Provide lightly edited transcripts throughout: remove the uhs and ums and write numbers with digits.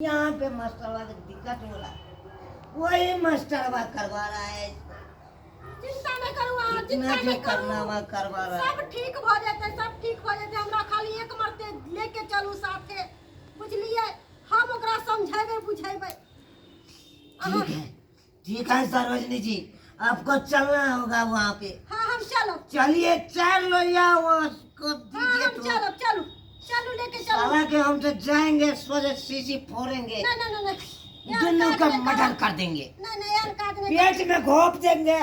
यहाँ पे मास्टरवा के दिक्कत हो रहा है, वही मास्टरवा करवा रहा है इसको। चिंता नहि करू अहाँ, जितना चिंता जो नहि करू। करना हुआ करवा रहा है। सब ठीक भऽ जेतै, सब ठीक भऽ जेतै। हमरा खाली एक मरते लेके चलू साथे, बुझलियै? हम ओकरा समझेबै बुझेबै। ठीक है, ठीक है सरोजनी जी, आपको चलना होगा वहाँ पे। हाँ, हम चलब। चलिए, चार लोहिया उसको हाँ, दीजिए। हम तो चलब, चलू चलू, लेके चलू। साला के हम तो जाएंगे, सोचे सीसी फोड़ेंगे। ना ना ना ना, एहन दोनों काज का नहि मर्डर करब। कर देंगे। ना ना, एहन काज नहि। पेट में घोप देंगे,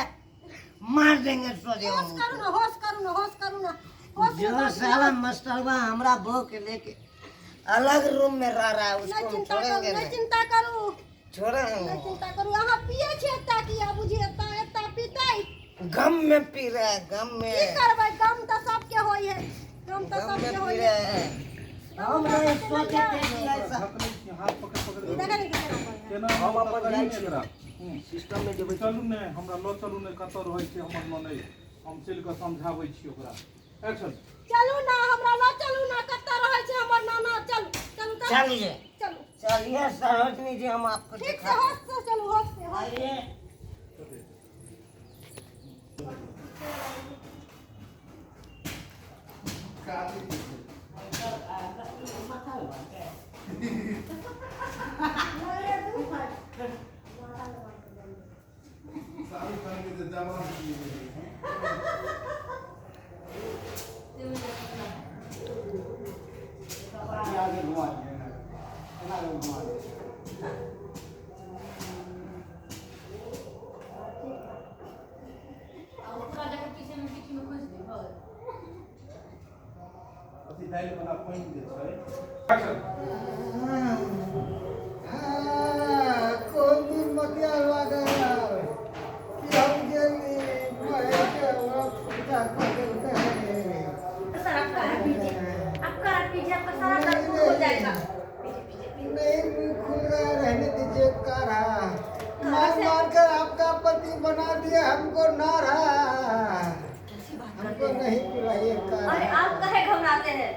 मार देंगे सोचे। होश करू ना, होश करू ना, होश करू ना, होश जो में साला मस्टरवा हमरा बहू के लेके अलग रूम में रह रहा है, नहि उसको हम चिंता करू। छोड़ेंगे नहि नहीं। चिंता करू। छोड़ेंगे नहि चिंता करू। अहाँ पियै छियै एता किया? बुझी एता एता पीतै। गम में पी रहे हैं, गम में। की करबै, गम तऽ सबके होइ है, गम तऽ गम में सबके पी होइ है। रहे हैं। हम नहीं सोचे थे कि ऐसा। ढकलै छी, हाथ पकड़ पकड़ ई देखै ने केना करै है। केना हम अपन कही जाइ ने छी। एकरा। सिस्टम में जेबै। चलू ने, हमरा लऽ चलू ने, कतऽ रहै छै हमर ननैद, हम चलि कऽ समझाबै छी ओकरा। एक्शन। चलू ना, हमरा लऽ चलू ना, कतऽ रहै छै हमर नाना। चलू चलू तऽ। चलिए। चलू। चलिए सरोजनी जी, हम आपको ठीक दिखा से, होश से चलू, होश से, होश से। आइए। शाहरुख खान के जे जवान आगे घुमा दिए, एना एना घुमा दिए। अथी दालि वाला पानि जे छै। एक्शन। कोन दिन मतिया लागल कि हम गेली महे के हमरा पूजा कऽ देलकै। सर, आप काढ़ा पीजिए, आप काढ़ा पीजिए, आपका सारा दर्द दूर हो जाएगा। नहीं, मुंह खुल रहा है, रहने दीजिए काढ़ा। मार मार कर आपका पति बना दिया हमको नारा। कैसी बात हमको करते हैं? नहीं पिलाइए अरे काढ़ा। आप काहे घबराते हैं?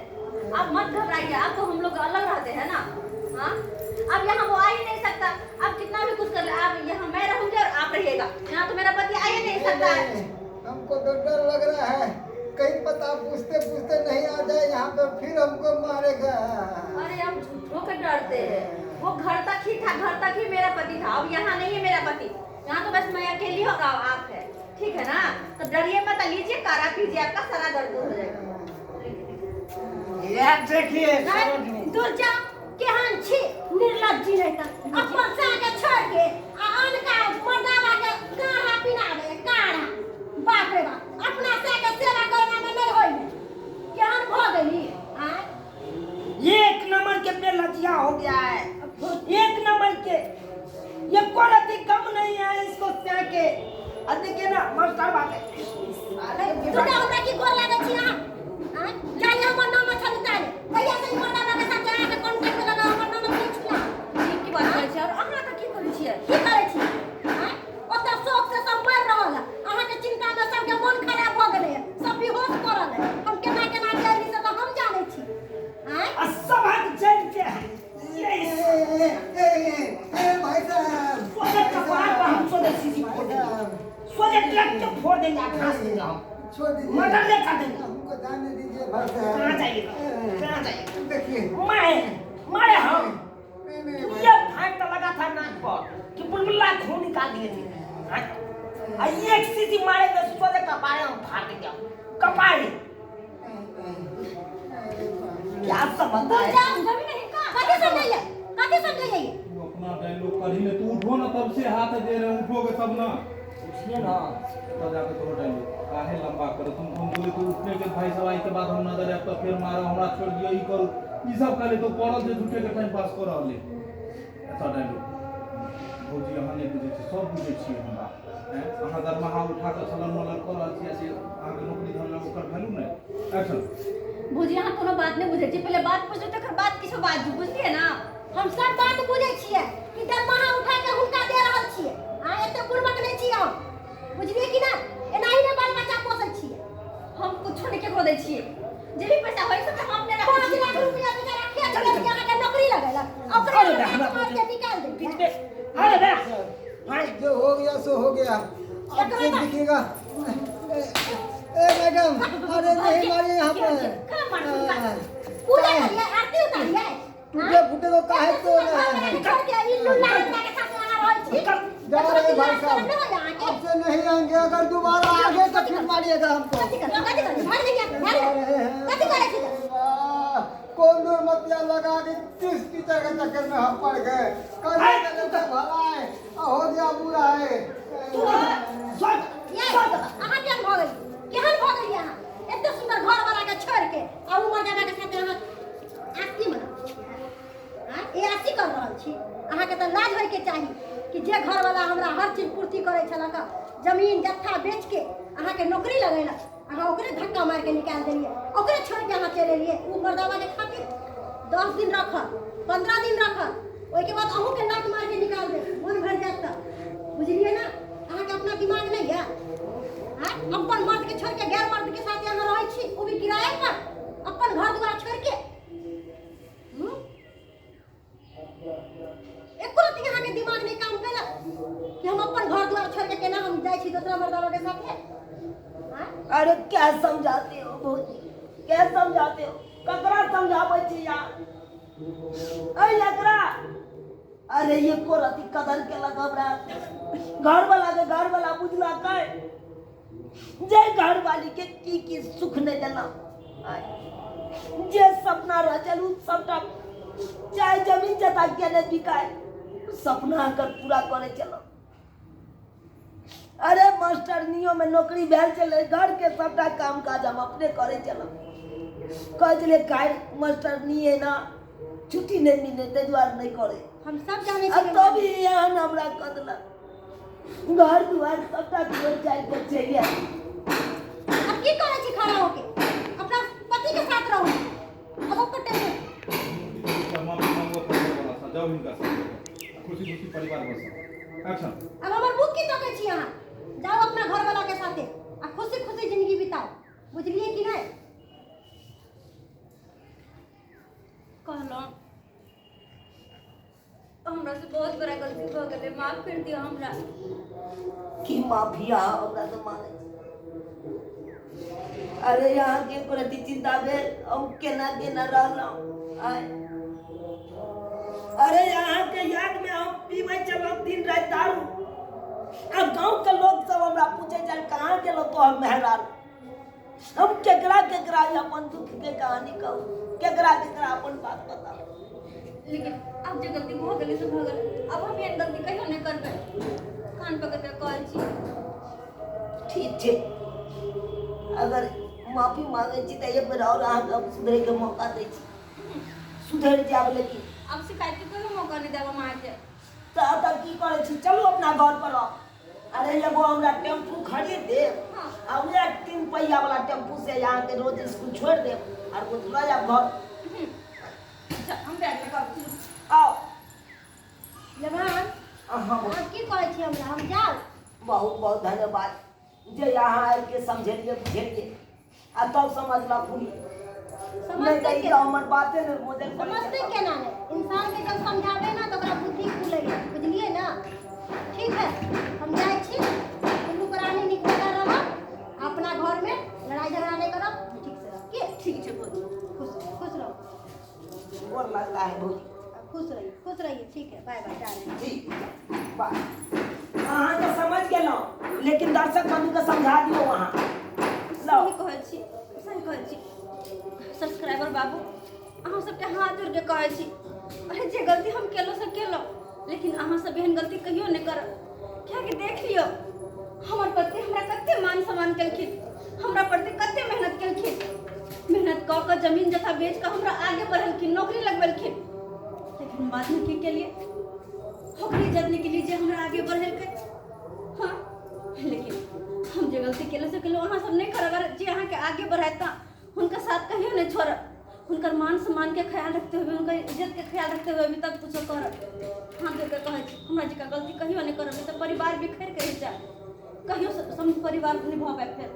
आप मत घबराइए, आप तो हम लोग अलग रहते हैं ना। हाँ, अब यहाँ वो आ ही नहीं सकता। आप कितना भी कुछ कर ले, आप यहाँ मैं रहूंगी और आप रहिएगा, यहाँ तो मेरा पति आ ही नहीं सकता है। नहीं, हमको तो डर लग रहा है, कहीं पता पूछते पूछते नहीं आ जाए यहाँ पे, फिर हमको मारेगा। अरे आप झूठों के डरते हैं। वो घर तक ही था, घर तक ही मेरा पति था, अब यहाँ नहीं है मेरा पति। यहाँ तो बस मैं अकेली हूँ और आप है, ठीक है ना? तो डरिए मत, लीजिए काढ़ा पीजिए, आपका सारा दर्द दूर हो जाएगा। यार देखिए सरोजनी। दूर जा, केहन छी निर्लज्जी, नहीं तऽ अपन साके छोड़ के आ अनका मर्दावा के काढ़ा पिनाबे काढ़ा। बाप रे बाप, अपना साके सेवा करना में नहीं होई, केहन भऽ गेली आँय? एक नंबर के बेलजिया हो गया है, एक नंबर के। ये कोई अति कम नहीं है इसको के। अब देखिए ना मास्टर बात है। तू जा, हमरा की गोर लागै छी अहाँ आँय? जाले हमर नाम छलि ताले कहिया से ई मर्दावा के साथ अहाँके कॉन्टेक्ट लगा, हमर नाम नहि छुला। ठीक की बात करै छी? और अहाँ तऽ की करै छियै? की करै छी आँय? ओतऽ शोक से सब मरि रहल है, अहाँके चिंता में सबके मन खराब भऽ गेलै है, सब बेहोश पड़ल है। हम केना केना गेली से तऽ हम जानै छी आँय? और सबक जड़ के ये ए, ए, ए, ए, भाई साहब। सोचे कपार पर हम सोचे सीसी फोड़ देंगे, सोचे ट्रक के फोड़ देंगे, घास देंगे हम। छोड़ दीजिए। मर्डर नहीं कर देंगे। हमको जाने दीजिए भाई साहब। कहाँ जाइएगा, कहाँ जाइएगा? देखिए। मारे मारे हम। नहीं नहीं भाई। ये फाइट लगा था नाक पर कि बुलबुला खून निकाल दिए थे। हाँ? आ एक सीधी मारेंगे, सोचे कपारे हम फाड़ देंगे हम। कपारे क्या समझता दूर है? जा, कथी समझैया, कथी समझैया? तू अपना डायलॉग करही ने, तू उठो ना, तब से हाथ दे रहे, उठोगे तब ना। उठिए ना। तब जाके तोरो डायलॉग काहे लंबा करो तुम? हम बोले तो उठने के भाई साहब आई के बाद हम नजर आयब तो फिर मारो, हमरा छोड़ दियो, ई करू, ई सब कहले तो पड़ल जे झूठे के टाइम पास कर रहले। अच्छा डायलॉग। भौजी, अहाँ नहि बुझै छी, सब बुझै छियै हमरा। हैं, अहाँ दरमाहा उठा कऽ छलन मलन कऽ रहल छी आ से अहाँके नौकरी धरल ओकर वैल्यू नहि। एक्शन। भौजी, अहाँ कोनो बात नहि बुझै छी। पहिले बात बुझू, तकर बाद किछो बाजू, बुझलियै ना? हम सब बात बुझै छियै कि दरमाहा उठा के हुनका दे रहल छियै। अहाँ एते बुड़बक नहि छियै हम, बुझलियै कि ना? एनाही ने बाल बच्चा पोसै छियै। हम कुछो नहि केकरो दै छियै, जे भी पैसा होइ सब हम अपने राखै 5 छियै। लाख रुपया बेचारा खेच लेलकै अहाँके नौकरी नौकरी लगेलक ओकरे अरे बे, हमरा मार के निकाल दे बीच में अरे बे हाँ जो हो गया सो हो गया, अब से दिखेगा। ए, ए मैडम, अरे नहीं मारिए यहाँ पर। कहाँ पूजा करिए, आरती उतारिए। टूटे फूटे को काहे तोड़ रहे हैं? छोड़ के ई लुल्ला लुल्ला के साथ यहाँ रहल छी। जा रहे भाई साहब, अब से नहीं आएंगे, अगर दोबारा आगे तो फिर मारिएगा हमको। कथी करी, कथी करी, भाग जइया, भाग जा रहे हैं। कथी करै छी? वाह, कौन दुर्मतिया लगा के किस टीचर के चक्कर में हम पड़ गए। करने के लिए तो भला है, आ हो गया बुरा है। तू सोच ये अहाँ केहन भऽ गेली, केहन भऽ गेली अहाँ? एते सुन्दर घर वाला के छोड़ के आ उ मर्दाना के साथ अहाँ आस्ती मना आँ, ए आस्ती कर रहल छी। अहाँके तऽ लाज होइके चाही कि जे घर वाला हमरा हर चीज पूर्ति करै छलक, जमीन जत्था बेच के अहाँके नौकरी लगेलक, अहाँ ओकरे धक्का मारि के निकालि देलियै, ओकरे छोड़ि के अहाँ चलि एलियै उ मर्दावा के खातिर। 10 दिन रखल, 15 दिन रखल, ओहिके बाद अहूँके लात मारि के निकालि देत, मन भरि जायत तऽ। बुझलियै ने, अहाँके अपना दिमाग नहि यऽ? आँय, अपन मर्द के छोड़ि के गैर मर्द के साथ अहाँ रहै छी, ओ भी किराया पर, अपन घर दुआर छोड़ि के। हूँ? एको रत्ती अहाँके दिमाग नहि काम केलक कि हम अपन घर दुआर छोड़ि के केना हम जाइ छी दोसरा मर्दावा के साथे? आँय? अरे क्या समझाते हो भौजी, क्या समझाते हो? ककरा समझाबै छी यार? ऐ एकरा, अरे ये को रति कदर के लग हमरा घर वाला के घर वाला बुझला कै जे घर वाली के की की सुख नहीं देना, जे सपना रह चलू सबटा चाहे जमीन जता के नहीं बिकाए सपना कर पूरा करे चलो। अरे मास्टरनियों में नौकरी भेल चले, घर के सबटा काम काज हम अपने करे चलो। कहे चले काय मास्टरनी है ना, छुट्टी नहीं मिले ताहि दुआरे नहीं करे। हम सब जानै अब छी। तो भी एहन हमरा कऽ देलक, घर दुआर सबटा छोड़ि जाय के चलि आयल। अब की करै छी खड़ा होके? अपना पति के साथ रहू, अब ओकर टेंशन। माफी मांगो परिवार वाला सँ, जाउ हिनका साथ खुशी खुशी परिवार बसाउ। एक्शन। अब हमर मुख की तकै छी अहाँ? जाउ अपना घर वाला के साथे आ खुशी खुशी जिंदगी बिताउ, बुझलियै कि नहि? कहलहुँ हमरा से बहुत बड़ा गलती भऽ गेलै, माफ कर दिअ हमरा। की माफिया हमरा तऽ मांगै छी? अरे यहाँ के प्रति चिंता भेल हम केना केना रहलहुँ। आय अरे यहाँ के याद में हम पीबै छलहुँ दिन राति दारू, आ गाँव के लोग सब हमरा पूछै छल कहाँ गेलहुँ तोहर मेहरारू। हम केकरा केकरा अपन दुख के कहानी कहू, केकरा केकरा अपन बात बताऊ। लेकिन अब जे गलती भऽ गेलै से भऽ गेलै, अब हम एहन गलती कहियो नहि करबै, कान पकड़ के कहै छी। ठीक छै, अगर माफी मांगै छी तऽ एक बेर आओर अहाँके हम सुधरैके मौका दै छी, सुधरि जायब। लेकिन अब शिकायत के कहियो मौका नहि देब हम अहाँके। तऽ एतऽ की करै छी, चलू अपना घर पर आउ। अरे एगो हमरा टेम्पू खरीद देब आ वएह 3 पहिया वाला टेम्पू से अहाँके रोज स्कूल छोड़ि देब आ रोज लऽ जायब घर। अच्छा, हम बैग में करू। आउ जवान, अहाँ अहाँ की कहै छी हमरा? हम जाउ? बहुत बहुत धन्यवाद जे अहाँ आबि के समझेलियै बुझेलियै आ तब समझलक हुनी। नहि समझते तऽ ई के तऽ हमर बाते नहि बुझल। समझते केना नहि? इंसान के जब समझाबै ना तऽ ओकरा बुद्धि खुलैए, बुझलियै ना? ठीक है, हम जाइ छी। दुनू प्राणी नीक जकाँ रहब, अपना घरमे लड़ाई झगड़ा नहि करब, ठीक से रहब। की ठीक छै भौजी, खुश खुश रहू। गोर लगता है भौजी। खुश रहिए, खुश रहिए। ठीक है, बाय बाय, जा रहे हैं। ठीक, बाय। अहाँ तऽ समझ गेलहुँ, लेकिन दर्शक बंधुके समझा दियौ अहाँ। लाउ। सही कहै छी, सही कहै छी। सब्सक्राइबर बाबू, अहाँ सबके हाथ जोड़ के कहै छी, अरे जे गलती हम केलहुँ से केलहुँ, लेकिन अहाँ सब एहन गलती कहियो नहि करब। कियाकि देख लियौ हमर पति हमरा कते मान सम्मान केलखिन, हमरा प्रति कते मेहनत केलखिन, मेहनत कऽ कऽ जमीन जथा बेच कऽ हमरा आगे बढ़ेलखिन, नौकरी लगबेलखिन। लेकिन बादमे की केलियै? ओकरे इज्जत निकली जे हमरा आगे बढ़ेलकै। हाँ, लेकिन हम जे गलती केलहुँ से केलहुँ, अहाँ सब नहि करब। अगर जे अहाँके आगे बढ़ायत तऽ हुनका साथ कहियो नहि छोड़ब, हुनकर मान सम्मान के ख्याल रखते हुए, हुनकर इज्जत के ख्याल रखते हुए भी तब कुछो करब। हाथ जोड़ के कहै छी, हमरा जकाँ गलती कहियो नहि करब, नहि तऽ परिवार बिखरि के रहि जायत, कहियो सब परिवार नहि भऽ पायत फेर।